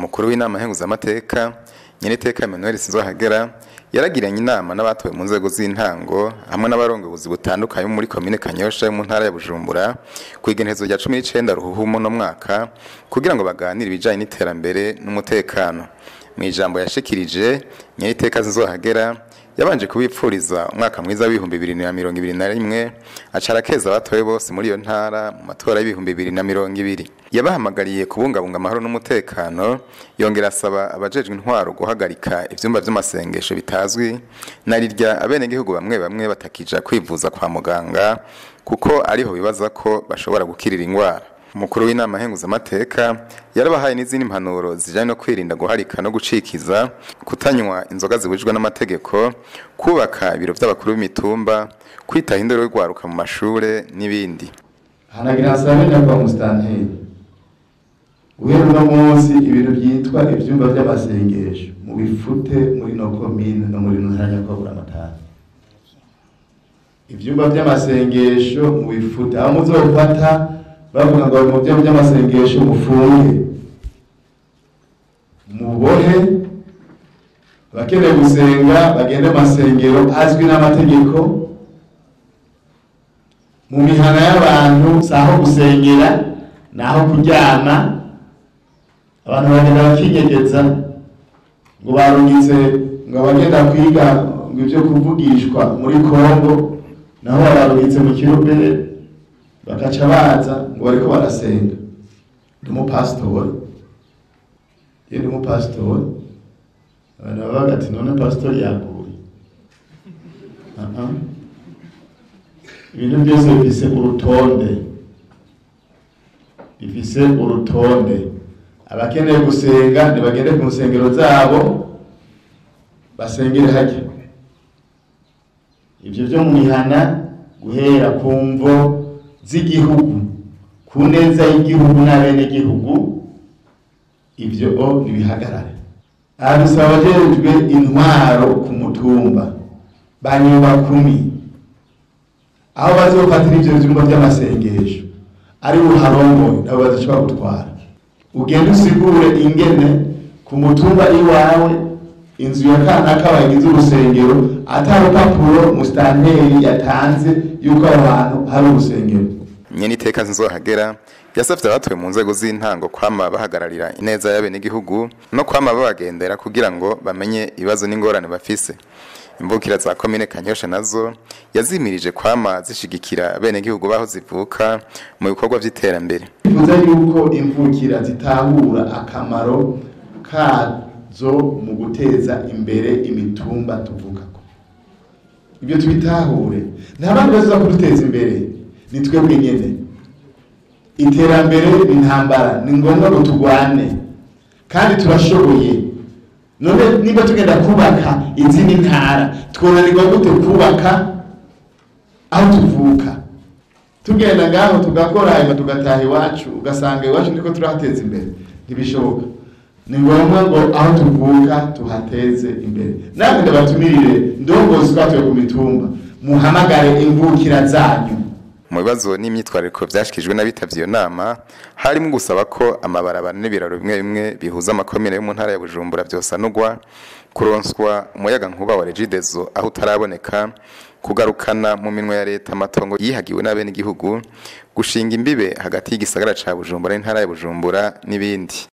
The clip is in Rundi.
Umukuru w'inama nkenguzamateka Nyeniteka Emmanuel Sinzohagera yaragiranye inama n'abatowe mu nzego z'intango hamwe n'abarongozi butandukanye muri komine Kanyosha yo mu ntara ya Bujumbura ku igenekerezo rya 19 Ruhuhumo no mwaka kugira ngo baganire ibijanye n'iterambere n'umutekano. Mu ijambo yashikirije, Nyeniteka Sinzohagera yabanje kubipfuriza umwaka mwiza w'2021, acarakeza abatowe bose muri iyo ntara mu matora y'2020. Yabahamagariye kubungabunga amahoro n'umutekano, yongera asaba abajejwe intwaro guhagarika ivyumba vy'amasengesho bitazwi narirya abenegihugu bamwe bamwe batakija kwivuza kwa muganga kuko ariho bibaza ko bashobora gukirira ingwara. Umukuru w'inama nkenguzamateka yarabahaye n'izindi mpanuro zijanye no kwirinda guharika no gucikiza, kutanywa inzoga zibujijwe n'amategeko, kubaka ibiro vy'abakuru b'imitumba, kwitaho indero y'urwaruka mu mashure n'ibindi. Hanagira nsabe nyakubahwa musitanteri, guhera uno munsi ibintu vyitwa ivyumba vy'amasengesho mubifute muri no komine no muri no ntara nyakubahwa Buramatari. Ivyumba vy'amasengesho mubifute, aho muzofata bavuga ngo mu vyumba vy'amasengesho mufunge, mubohe abakeneye gusenga bagende masengero azwi n'amategeko. Mu mihana y'abantu saho gusengera naho kuryama, abantu bagenda bakinyegeza ngo barungitse ngo abagenda kwiga ngo ivyo kuvugishwa muri Kongo, naho barungitse mu Kirobere bakaca baza ngo bariko barasenga. Ndi umupasitori, iyo ndi umupasitori abantu bavuga ati none pasitori yaguye. Ibintu byose bifise urutonde, bifise urutonde. Abakeneye gusenga ntibagende ku nsengero zabo basengere hajya. Ivyo vyo mu mihana guhera ku mvo z'igihugu, ku neza y'igihugu n'abenegihugu, ivyo ntibihagarare. Aha dusaba abajejwe intwaro ku mutumba ba nyubakumi, aho bazofatira ivyo vyumba vy'amasengesho ari uharongoye nabo bazoshobora gutwara. Ugende usigure ingene ku mutumba iwawe inzu ya kanaka bagize urusengero ata rupapuro musitanteri yatanze yuko aho hantu hari urusengero. Nyeniteka Sinzohagera yasavye abatowe mu nzego z'intango kwama bahagararira ineza y'abenegihugu no kwama babagendera kugira ngo bamenye ibibazo n'ingorane bafise. Imvukira za komine Kanyosha nazo yazimirije kwama zishigikira abenegihugu baho zivuka mu bikorwa vy'iterambere. Bivuze yuko imvukira zitahura akamaro kazo mu guteza imbere imitumba tuvukako. Ibyo tubitahure, nta bandi bazoza kuduteza imbere, ni twebwe nyene. Iterambere ni intambara, ni ngombwa ngo turwane kandi turashoboye. None niba tugenda kubaka izindi ntara, twonanirwa gute kubaka aho tuvuka? Tugenda ngaho tugakora hanyuma tugataha iwacu, ugasanga iwacu niko turahateza imbere. Ntibishoboka. Ni ngombwa ngo aho tuvuka tuhateze imbere. Namwe ndabatumirire ndongozi twatuye ku mitumba, muhamagare imvukira zanyu. Mu bibazo n'imyitwarariko vyashikirijwe n'abitavye iyo nama harimo gusaba ko amabarabara n'ibiraro bimwe bimwe bihuza amakomine yo mu ntara ya Bujumbura vyosanurwa, kuronswa umuyaga nkuba wa Regideso aho utaraboneka, kugarukana mu minwe ya leta amatongo yihagiwe n'abenegihugu, gushinga imbibe hagati y'igisagara ca Bujumbura n'intara ya Bujumbura n'ibindi.